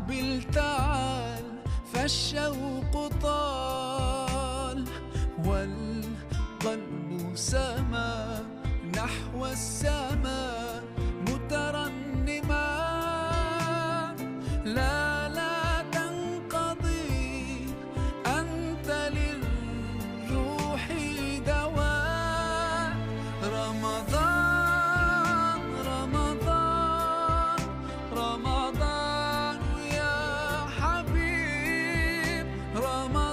أقبل تعال فالشوق طال والقلب سما نحو السماء مترنما لا لا تنقضي أنت للروح دواء رمضان رمضان رمضان يا حبيب رمضان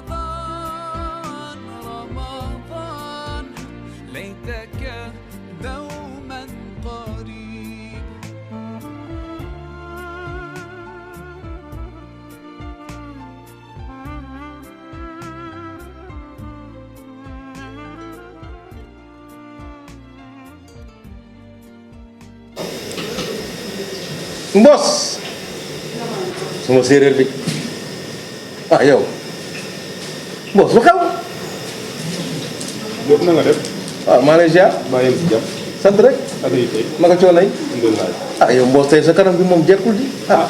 رمضان ليتك دوما قريب Mbos sama séeréer bi ah yow Mbos lu xew Diop na nga def waaw maa lay ziar maa yem si jàpp sant rek ak yi tey naka coono yi alhamdulilah ah yow Mbos tey sa kanam bi moom jekkul di ah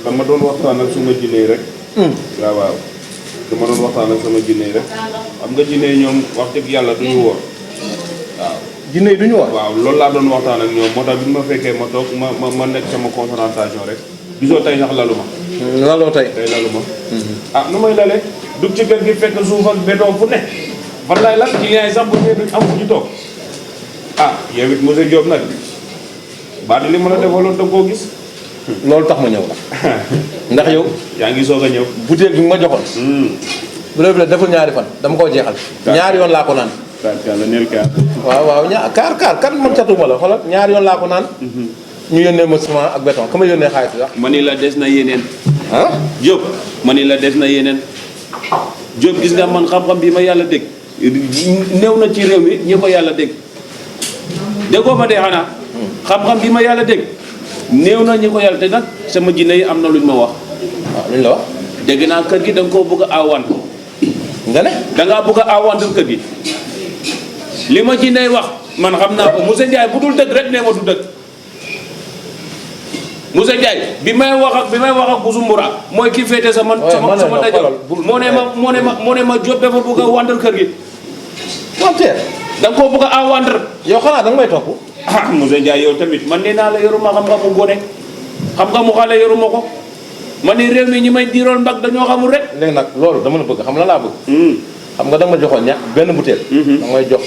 dama doon waxtaan ak suma jinne yi rek waaw waaw dama doon waxtaan ak sama jinne yi rek xam nga jinne yi ñoom wax dëgg yàlla duñu wóor waaw jinne yi duñu wax waaw loolu laa doon waxtaan ak ñoom moo tax bi ma fekkee ma toog ma nekk sama concentration rek gisoo tey sax lalu ma laloo tey tey lalu ma ah nu may lale dug ci kër gi fekk suuf ak béton fu ne fan laay lal client yi sax bu ñëwee duñ am fu ñu toog ah yow it monsieur Diop nag baa di li mën a defaloon da koo gis loolu tax ma ñëw la ndax yow yaa ngi soog a ñëw butéel bi nga ma joxoon bu la deful ñaari fan dama koo jeexal ñaari yoon laa ko naan yàlla neel kaar waaw waaw kaar kan man catuma la xoolal ñaari yoon laa ko naan ñu yónnee ma ciment ak béton ka ma yónnee xaalis sax ma ni la des na yeneen ah Diop ma ni la des na yeneen Diop gis nga man xam-xam bi ma yàlla dégg néew na ci réew mi ñi ko yàlla dégg déggoo ma dee xanaa xam-xam bi ma yàlla dégg néew na ñi ko yàlla te nag sama jinne yi am na luñ ma wax waaw luñ la wax dégg naa kër gi da nga koo bëgg a aawaan nga ne da ngaa bëgg a aawaan kër gi li ma jinne yi wax man xam naa ko monsieur Ndiaye bu dul dëgg rek nee ma du dëgg monsieur Ndiaye bi may wax ak Busumbura mooy ki féete sama dajo moo ne ma Diop dafa bëgg a wàndal kër gi wanteer da nga koo bëgg a wàndal yow xanaa da nga may topp ah monsieur Ndiaye yow tamit man nee naa la yoruma xam-xamu gone xam-xamu xale yoruma ko man ni réew mi ñi may diiroon mbag dañoo xamul rek léegi nag loolu dama la bëgg xam la laa bëgg xam nga da nga ma joxoon benn butéel da nga may jox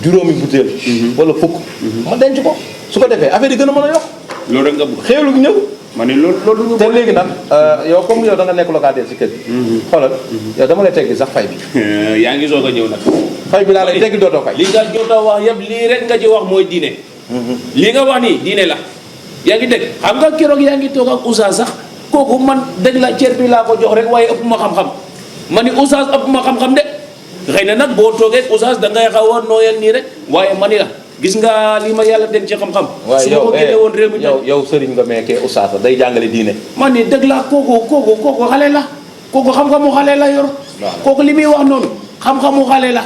juróomi butéel wala fukk ma denc ko su ko defee affaire yi gën a mën a yokk loolu rek nga bëgg xéewlu gi ñëw ma ni loolu te léegi nag yow comme yow da nga nekk locataire si kër gi xoolal yow dama lay teggi sax fay bi yaa ngi soog a ñëw nag fay bi laa lay teggi dootoo fay li nga jot a wax yëpp lii rek nga ci wax mooy diine lii nga wax nii diine la yaa ngi dégg xam nga keroog yaa ngi toog ak Oustaz sax kooku man dëgg la cër bi laa ko jox rek waaye ëpp ma xam-xam ma ni Oustaz ëpp ma xam-xam de xëy na nag boo toogee Oustaz da ngay xaw a nooyal nii rek waaye ma ni la gis nga li ma yàlla denc ci xam-xam su ma ko génne woon réew mi yow sëriñ nga meekee Oustaz la day jàngale diine man ni dëgg la kooku xale la kooku xam-xamu xale la yor kooku li muy wax noonu xam-xamu xale la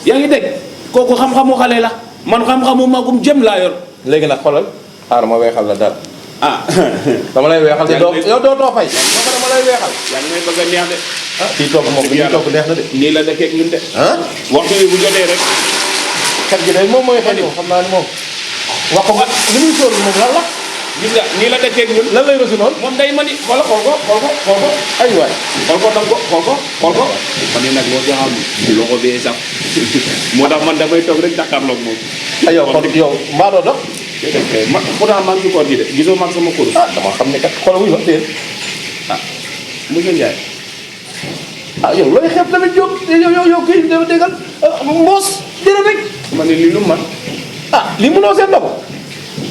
yaa ngi dégg kooku xam-xamu xale la man xam-xamu magum jëm laa yor léegi nag xoolal xaaral ma weexal la dara ah dama lay weexal te yow doo fay dama lay weexal yaa ngi may bëgg a neex de ah kii togg moom kii togg neex na de nii la dëkkeeg ñun de ah waxtu bi bu jotee rek xet gi day moom mooy xet moom xam naa ni moom wax ko li muy sóor moom lan la gis nga nii la dëkkeeg ñun lan lay rosi noonu moom day mani xool ko ay waay xool ko dang ko xool ko man ni nag loo ci xam loxo bee sax moo tax man damay toog rek jàkkaarloog moom ay yow kon yow mbaa doo dox ma pourtant maa ngi ci koor gi de gisoo maag sama kurus ah dama xam ne kat xool wuy wax déen ah monsieur Ndiaye ah yow looy xeeb tamit Diop yow kii dama déggal mboos dina rek ma ne lii lu man ah li mënoo seet na ko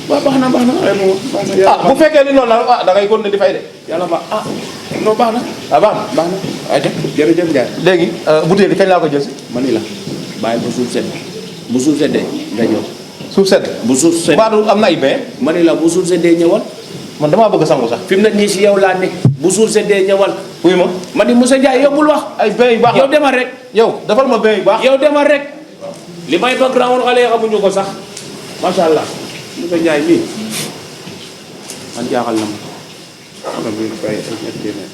waaw baax na ah bu fekkee ni noonu la ah da ngay continuer di fay de yàlla baax ah non baax na ah baax baax na ayca jërëjëf Ndiaye léegi butéel bi kañ laa ko jël si ma ni la bàyyi ba suuf sedd bu suuf seddee nga ñëw suuf sedd bu suuf sedd baadu am na ay bain ma ni la bu suuf seddee ñëwal man damaa bëgg sangu sax fi mu ne nii si yow laa ne bu suuf seddee ñëwal wuy ma ma ni Moussa Ndiaye yow bul wax ay bain yu baax yow demal rek yow defal ma bain yu baax yow demal rek li may background xale yi xamuñu ko sax macha allah Moussa Ndiaye mii man jaaxal na ma na muy fay ñetti téeméer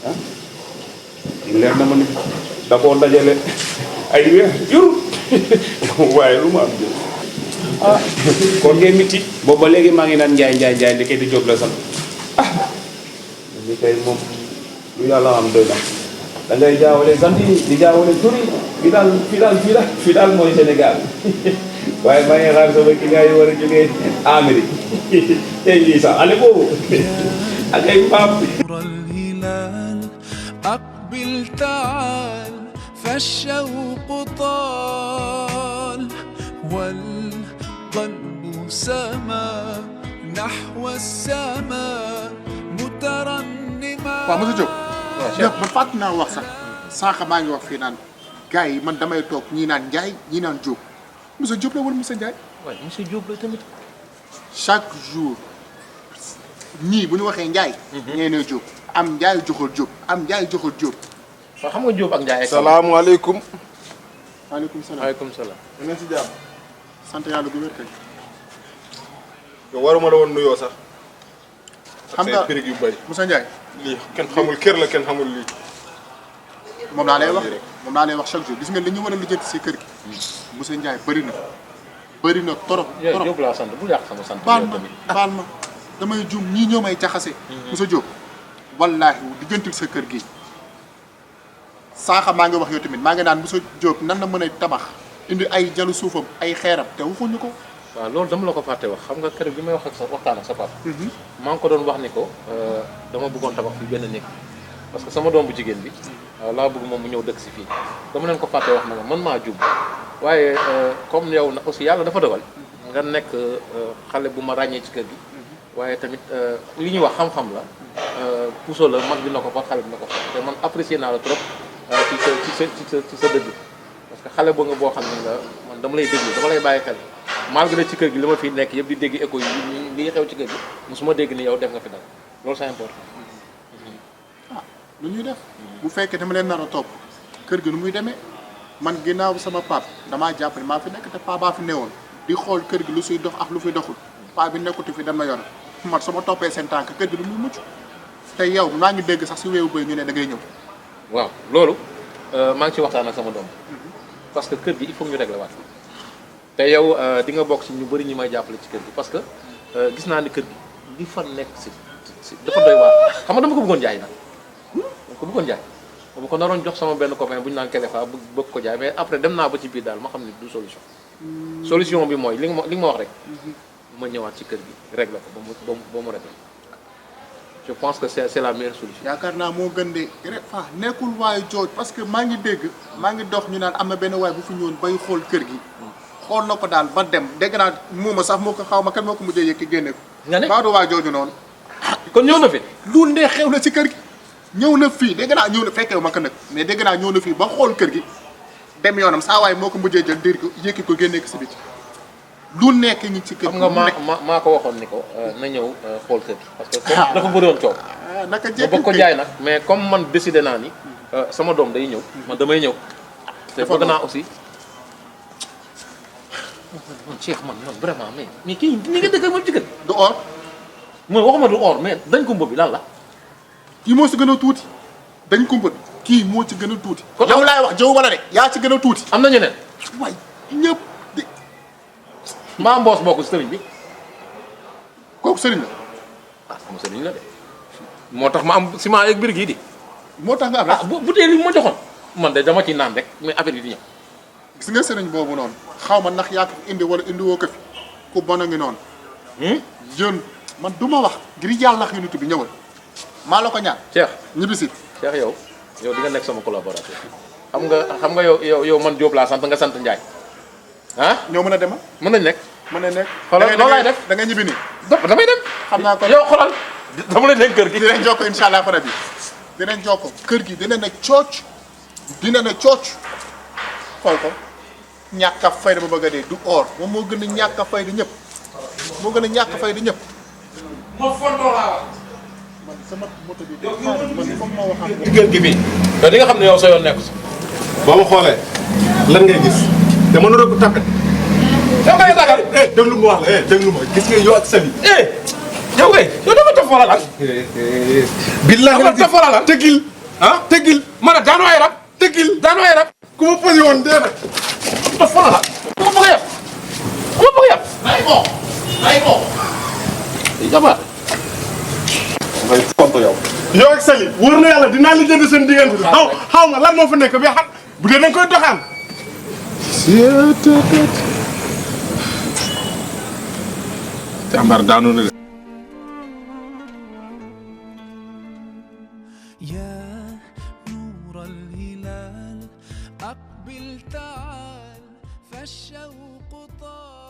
ah leer na ma ni da koo dajale ay weer jur waaye lu ma am jël ah kon ngay miti boobu ba léegi maa ngi naan njaay ndeke di jóg la sant ah li kay moom lu yàlla am doy na da ngay jaawale sant yi di jaawale tur yi fii daal mooy Sénégal waaye maa ngi xaar sama client yi war a jógee Amérique tey jii sax ale boobu ak ay paap الهلال أقبل تعال فالشوق طال والقلب سما نحو السماء مترنما waaw monsieur Diop. waaw man fàttali naa wax sax sànq maa ngi wax fii naan gars yi man damay toog ñii naan Ndiaye ñii naan Diop monsieur Diop la wala monsieur Ndiaye. waaye monsieur Diop la tamit. chaque jour ñii bu ñu waxee Ndiaye. ñee ne Diop am Ndiaye joxul Diop am Ndiaye joxul Diop. waaw xam nga Diop ak Ndiaye. salaamaaleykum. maaleykum salaam. waaleykum salaam. da ngeen si jàmm. sant yàlla gu wér kay. yow waruma la woon nuyoo sax. xam nga say périg yu bëri. monsieur Ndiaye. lii kenn xamul kër la kenn xamul lii. moom laa lay wax chaque jour gis nga li ñu war a lijjanti si kër gi. monsieur Ndiaye bëri na torop yow torop. Diop laa sant bul yàq sama sant. baal yow ma tamit. baal ma damay juum ñii ñoo may jaxase. monsieur Diop wallaahi lijjantil sa kër gi saaxa maa ngi wax yow tamit maa ngi naan monsieur Diop nan la mën a tabax indi ay jalu suufam ay xeeram te waxuñu ko. waaw loolu dama la ko fàtte wax xam nga kër bi may wax ak sa waxtaan ak sa papa. maa ngi ko doon wax ni ko dama bëggoon tabax fi benn néeg parce que sama doom bu jigéen bi laa bëgg moom mu ñëw dëkk si fii dama leen ko fàtte wax na nga man maa jub waaye comme yow na aussi yàlla dafa dogal nga nekk xale bu ma ràññee ci kër gi waaye tamit li ñuy wax xam-xam la puso la mag bi na ko fa xale bi na ko fa te man apprécier naa la trop ci sa dëgg parce que xale ba nga boo xam ne nga man dama lay déglu dama lay bàyyi xel malgré ci kër gi li ma fi nekk yëpp di dégg écho yi li xew ci kër gi mosuma dégg ni yow def nga fi dara loolu c'est important. ah lu ñuy def bu fekkee dama leen nar a topp kër gi nu muy demee man ginnaaw sama pap damaa jàpp ne maa fi nekk te paa baa fi newoon di xool kër gi lu suy dox ak lu fi doxul paa bi nekkutu fi dem na yor man sama toppee seen tànk kër gi du muy mucc te yow maa ngi dégg sax si weewu bëy ñu ne da ngay ñëw. waaw loolu maa ngi ci waxtaan ak sama doom parce que kër gi il faut ñu régler waat te yow di nga bokk ci ñu bëri ñi may jàppale ci kër gi parce que gis naa ni kër gi li fa nekk si dafa doy waar xam nga dama ko bëggoon jaay nag dama ko bëggoon jaay dama ko naroon jox sama benn copain bu ñu naan Kéléfa bëgg ko jaay mais après dem naa ba ci biir daal ma xam ne du solution bi mooy li nga ma wax rek ma ñëwaat ci kër gi régler ko ba mu régler je pense que c'est la meilleure solution. yaakaar naa moo gën de rek fa nekkul waayu jooj parce que maa ngi dégg maa ngi dox ñu naan am na benn waay bu fi ñëwoon bay xool kër gi xool na ko daal ba dem dégg naa muuma sax moo ko xaw ma kan moo ko mujjee yëkki génne ko. nga ne maa du waa jooju noonu. kon ñëw na fi. lu ndee xew na ci kër gi ñëw na fii dégg naa ñëw na fekkewu ma ko nag mais dégg naa ñëw na fii ba xool kër gi dem yoonam saa waay moo ko mujjee jël dir ko yëkki ko génne ko si biti lu nekk ñi ci kër gi. xam nga maa ko waxoon ni ko na ñëw xool kër gi parce que comme dafa bëri woon coow. naka ma bëgg ko jaay nag mais comme man décidé naa ni sama doom day ñëw man damay ñëw te bëgg naa aussi man Cheikh man vraiment mais kii ni nga dëkk moom ci kër du or mooy waxuma du or mais dañ ko mbob bi lan la kii moo ci gën a tuuti dañ ko mbët kii moo ci gën a tuuti kon yow laay wax jëw wala de yaa ci gën a tuuti am na ñeneen waay ñëpp di mbaa mboos bokk si sëriñ bi kooku sëriñ la ah sama sëriñ la de moo tax ma am ciment yeeg biir gii di moo tax nga am rek bu tee li ma joxoon man de dama ci naan rek mais affaire yi di ñëw gis nga sëriñ boobu noonu xaw ma ndax yaa ko indi wala indi woo ko fi ku bon a ngi noonu jeune man du ma wax ngir yàlla xëy bi ñëwal maa la ko ñaan Cheikh ñibbisi Cheikh yow di nga nekk sama collaborateur xam nga yow man Diop laa sant nga sant Ndiaye ah ñoo mën a demal mën nañ nekk mën na nekk xoolal loolu laay def da nga ñibbi nii damay dem xam naa ko yow xoolal dama leen nekk kër gi dinañ jokko insha allah fara bi dinañ jokko kër gi dina ne cooc xool ko ñàkk a fayda ba bëgg a dee du or moom moo gën a ñàkk a fayda ñëpp moo gën a ñàkk a fayda ñëpp ma fontoo laa wax man sama moto bi man comme ma waxaat ci kër gi bii yow di nga xam ne yow sa yoon nekku si boo ma xoolee lan ngay gis te mënuloo ko tapé. yow ngay tagal déglu ma wax la déglu ma gis nga yow ak Sali. yow kay yow dama toog tofala lan billahi dama tofala lan tegil ah tegil man a daanu ay rab tegil daanu ay rab ku ma posé woon dee nag tofala lan ku ma bëgg a yab ku ma bëgg a yab jabar ngay fonto yow yow ak Sali wóor na yàlla dinaa li jënd seen diggante xaw ma lan moo fa nekk bi xam bu dee dañ koy doxaan jàmbar daanu na de يا نور الهلال أقبل تعال فالشوق طال